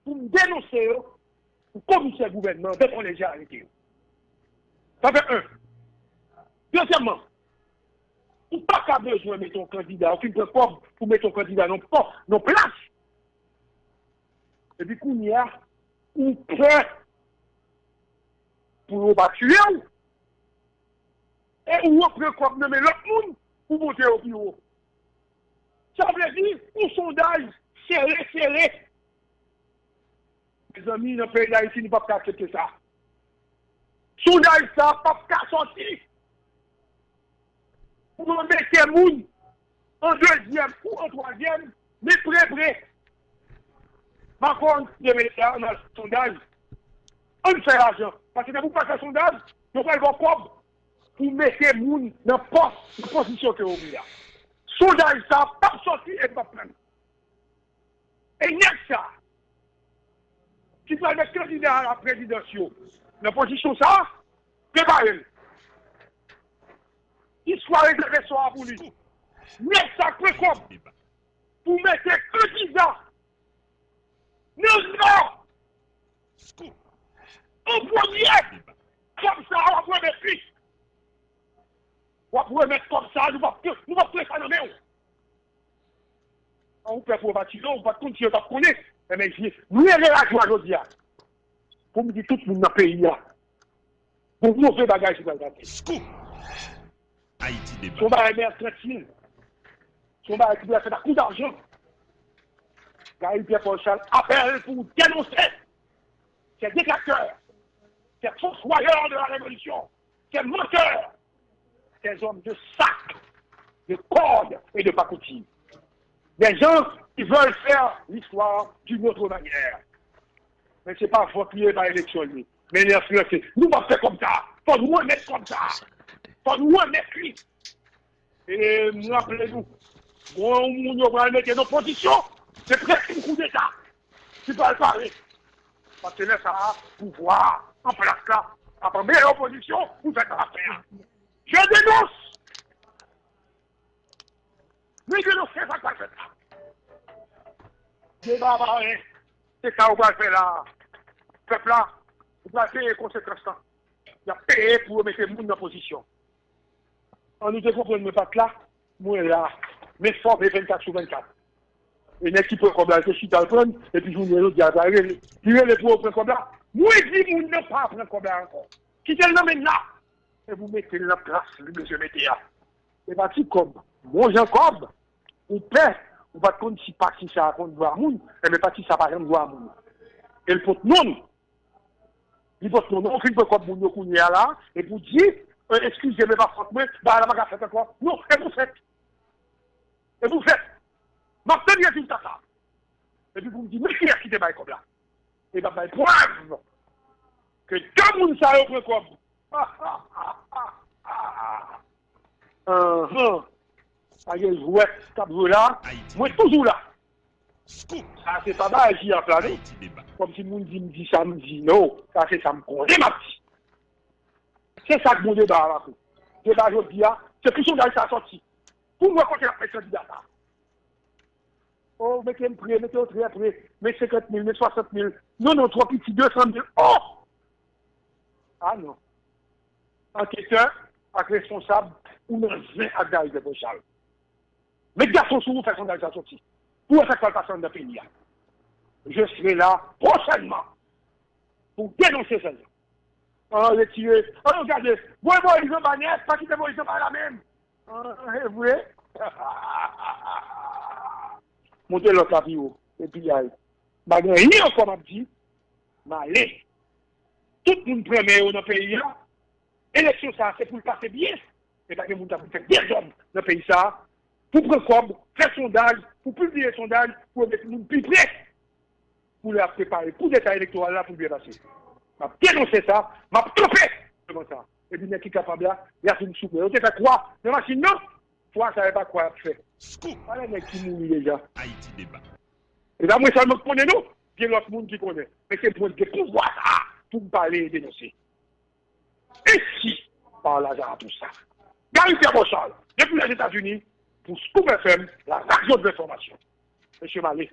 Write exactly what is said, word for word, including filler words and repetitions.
pou m denonse yo pou komisè gouvènman Bèkòlèj la arete yo. Sa fè en. Dezyèmman, ou pa ka bezwen mete yon kandida, ou fin pran kòb pou mete yon kandida nan pòs, nan plas. Epi kounye a, ou pè pou yo pa tiye w, e ou pran kòb nan men lòt moun pou monte yo pi wo. Sa vle di, yon sondaj sere, sere. Mezanmi, nan peyi Dayiti, nou p ap ka aksepte sa. Sondaj sa p ap ka sòti pou yo mete moun an dezyèm ou an twazyèm, men pre, pre. Macron te mete la nan sondaj. Ann fè lajan. Paske depi w pa fè sondaj, yo pral ba w kòb pou mete moun nan pòs, nan pozisyon ke yo vle a. Sondaj sa p ap sòti e p ap pran. E nèg sa ki pral met kandida a la prezidans yo nan pozisyon sa, prepare l. Istwa rezève sò a pou li. Nèg sa k pran kòb pou mete kandida nan Nò an premye. Kòb sa a w ap remèt li. W ap remèt kòb sa a, nou p ap, nou p ap pran sa nan men w. An ou pè pou yo pa tiye w, ou pa t konn si yo t ap konnen. Enben, m leve radyo a jodi a pou m di tout moun nan peyi a, gon move bagay ki pral pase. Scoop! Ayiti Deba. Se yon bagay mèkantil. Se yon bagay ki pral fèt ak kou dajan. Gary Pierre Paul Charles apèl pou denonse ces détracteurs, ces fossoyeurs de la révolution, ces menteurs, ces hommes de sac, de corde et de pacotille. Des gens qui veulent faire l'histoire d'une autre manière. Men se pa vòt li ye, pa eleksyon li ye. Men li enfliyanse. Nou p ap fè kòb sa. Fò nou remèt kòb sa. Fò nou remèt li. E m raple nou, gon moun yo pral mete nan pozisyon, se prèske yon koudeta ki pral pare. Paske lè sa a, pouvwa a an plas la ap an meyè pozisyon pou fè sa l ap fè a. Je dénonce! Mwen denonse sa k pral fèt la. Deba pa anyen. Se sa ou pral fè la a. Pèp la, ou pral peye konsekans lan. Y ap peye pou yo mete moun nan pozisyon. An nou te konprann mwen pa t la, mwen la. Men fòme vennkat sou vennkat. E nèg ki pran kòb la, te chita l pran, epi jounen jodi a, sa rele. Li rele pou yo pran kòb la. Mwen di moun nan pa pran kòb la ankò. Kite l nan men n la. Epi w mete l nan plas li bezwen mete a. E pa ti kòb. Bon jan kòb. Ou pè, ou pa t konn si pati sa a konn dwa moun, enben pati sa a pa janm dwa moun. E l pot non l. Li pot non l. Ou fin pran kòb moun yo kounye a la, epi w di, "Eh, eskize m, e pa fòt mwen, bagay la pa ka fèt ankò." Non, e pou fèt. E pou fèt. M ap tann rezilta sa. Epi pou m di, "Men kiyès ki te bay kòb la?" E m ap bay prèv ke de moun sa yo pran kòb. Anhan. Pa gen jwèt k ap jwe la. Mwen toujou la. Sa se pa bagay J F la, non. Kòmsi moun di m di sa, m di non. Sa se sa m konnen m ap di. Se sa k bon deba a, Makou. Deba jodi a, se pou sondaj sa sòti. Pou m wè kote y ap met kandida sa. Oh, mete m pre, mete yo trè pre, men senkant mil, men swasant mil. Non, non, twò piti, de san mil. Oh! Ah non. Anketè ak responsab, ou nan zen ak Gary Pierre Paul Charles. Met gason sou ou, fè sondaj sa sòti. Pou wè sa k pral pase anndan peyi a. Je serai là prochainement pour dénoncer ces gens. An retire, an nou gade, voye Moyiz anba nèf, pa kite Moyiz anba la menm. An, e vre? Monte lòt la pi wo, epi ay. M pa gen anyen ankò m ap di, m ale. Tout moun pran men yo nan peyi a. Eleksyon sa a, se pou l pase byen. E pa gen moun k ap fè dezòd nan peyi sa a. Pou pran kòb, fè sondaj, pou pibliye sondaj, pou yo met moun pi pre. Pou lè y ap prepare koudeta elektoral la pou l byen pase. M ap denonse sa, m ap kanpe devan sa. Epi nèg ki kapab la, y ap vin sou mwen. Yo te fè kwa nan machin nan, kwa sa e pa kwa y ap fè. Pale nèg ki mouri deja. Ayiti Deba. E pa mwen sèlman ki konnen non, gen lòt moun ki konnen. Men se mwen ki gen pouvwa sa a pou m pale e denonse. Ainsi parla Zarathustra. Gary Pierre Bochard, depuis les États-Unis, pour Scoop F M, la radio de l'information. Mesye m ale.